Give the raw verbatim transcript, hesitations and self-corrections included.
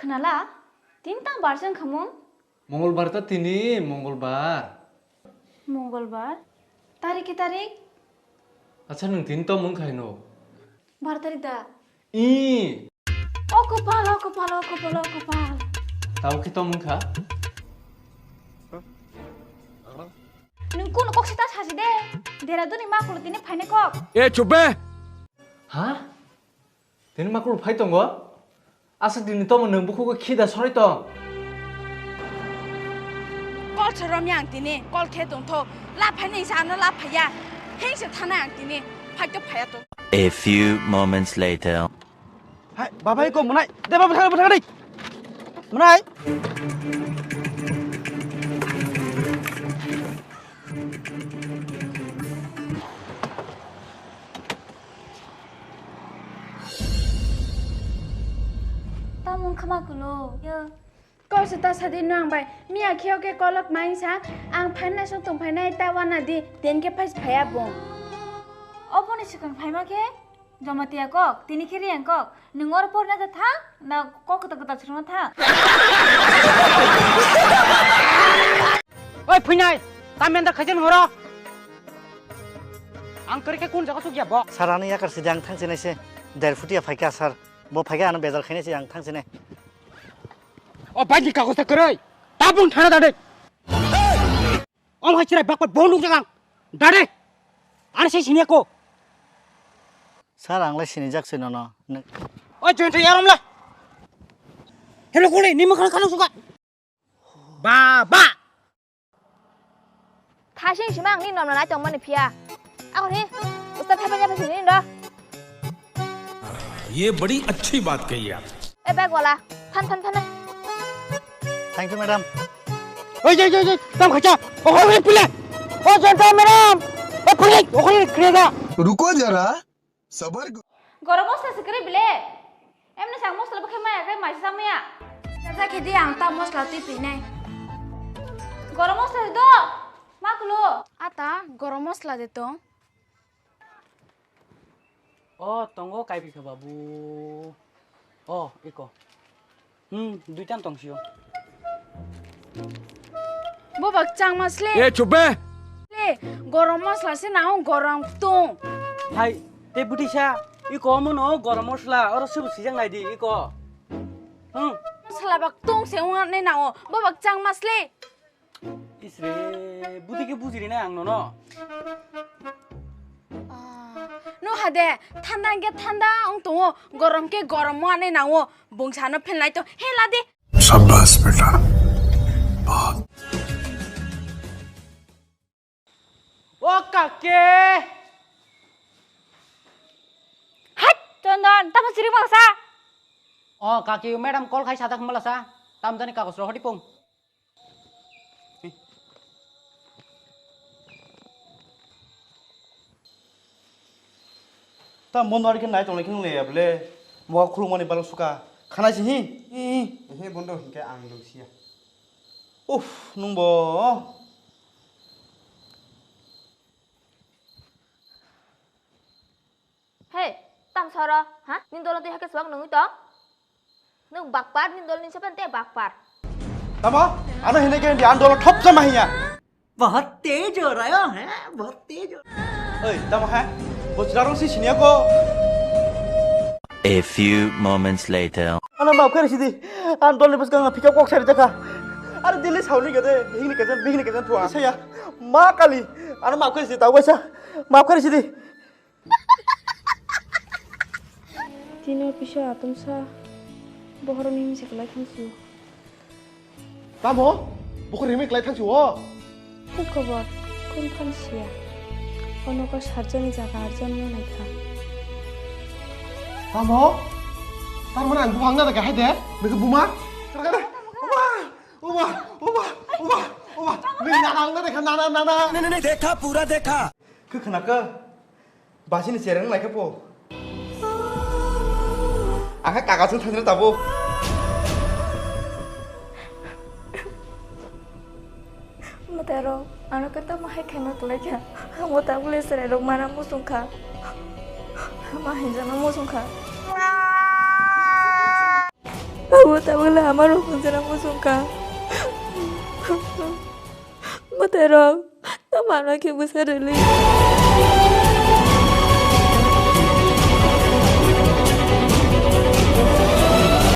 Khnala, tini tang bar se wngkha mung? Mongolbar ta tini, Mongolbar. Mongolbar? Tarik khe tarik? Acha, nwng tini tamo wngkha hino? Bar tarik da? Ih! O kopal, o kopal, o kopal, o kopal. Tamo khe tamo wngkha? Nwng kunu kok se ta saji de. Dehradun ni makulo tini phainai kok. E, chup be! Ha? Tini makulo phai tongo? Aswk dini tamo nwng bukhugo khida sorai tong? Kol se romya ang tini, kol khe tongtho. La phainai sa ano la phaiya. Heng se thana ang tini, phai to phaiya to. A few moments later. Hai, babai ko mwnai. De, babai, thang, thang, thang. Mwnai. Tamo wngkha makulo, yo. Kok se ta sadi no ang bai. Miya kheo khe kolok maing sa. Ang phaina song tong phainai ta wana di. Den khe phai phaiya bung. Oboni swkang phaima khe? Jamatia kok, tini khe riyang kok. Nwng oro porna da thang, na kok kwtal kwtal swrwngna thang? Oi, phuinai, ta menda khaijani horo. Ang kwrwi khe kun jaga sukya bo? Sir, ano yakar sidi ang thang sinai se. Der phutia phaikha, sir. Bo phaikha ano bejal khainai se ang thang sinai. O bike ni kagoz ta kwrwi. Tabung thana da de. Om hai chirai bakpat bo nukjak ang. Dade. Ani se siniya ko. Sir, ang lai sinijak se nono. Neng- Oi, join thai arom la. Hello, kuli, ni mukhan khana suka. Ba, ba. Thasing sima ang ni nomna nai tong mani phiya. Ako ni, usta thapa nya pasi ni do. ये बड़ी अच्छी बात कही आप। ए bag wala, phan, phan, phan. Thank you, madam. Oi, oi, oi, oi, tam khacha. Okhori pile. O janta madam. O pile, okhori kreda. रुको जरा, सबर करो। Gorom mosla se kwrwi bile. Emni sang mosla bwkhe maya khe maisa maya. Kaja khe di ang ta mosla twi phinai. Gorom mosla do. Ma kulo. Ata gorom mosla de tong. O, tongo, kaipikha babu. O, iko. Hmm, duitan tongsio. Bo bak chang masle. E, chup be! Le, gorom mosla se nang gorom tung. Hai, te butisa, iko omo no gorom mosla, oro sibu sijak nai di, iko. Hmm. Mosla bak tung se ung ne nang o, bo bak chang masle. Isre, budi khe bujiri na ang nono. Ah, no hade, thanda hwnkhe thanda wng tongo, gorom khe gorom wngna nango, bwngsano phelnai to hela di. शाबाश बेटा, बहुत। O kake! Hai, Chondon, tamo siri masa? O kaki, madam call khai sadak malasa, tam jani kagos rohori pung. Ta mon wari khe nai tonglai khe nung le ya ble. Mo khulumani balok suka. Khana si hi. Hi, hi. He bondo hinkhe ang lungsiya. Uff, nung bo. Hey, tam soro, ha? Nini dolo twi hakhe swbak nungwi tong? Nwng bakpar, nini dolo ni sepan te bakpar. Tamo? Ano hinai khe di, ang dolo thop jama hiya. बहुत तेज हो रहा है, बहुत तेज हो रहा है। Oi, tamo ha? Bo chwla rong si siniya ko. A few moments later. Ano maaf kari sidi. Ang dolo ni bwskang phika kok sari jakha. Are dili sauni gede, bihing ni kejan, bihing ni kejan thua. Saya, ma kali. Ano maaf kari sidi, tau sa. Maaf kari sidi. Tini office-o atomsa bohrokni himse kwlai thangsu. Tamo? Bokhorok himwi kwlai thangsu o? Khe khobor, kung phan siya. O nogo sarjani jaga arjani naikha. Tamo? Tar mane ang buphang na daga hai de? Nokhe buma? Kara kara? Uma! Uma! Uma! Uma! Uma! Nini nana ang na daga, nana, nana! नहीं, नहीं, नहीं, देखा, पूरा देखा। Khe khna khe, basini chereng lai khe po. Ang khe kagasung thangre tabo. Mwtai rok, ano khe tamo hai khaima kwlai kha. Amo tabuk le chwrai rok mana muchung kha. Ma hinjano muchung kha. Abo tabukle ama rok hwnjana muchungkha. Mwtairok, tamo ano khe bwsa rwli.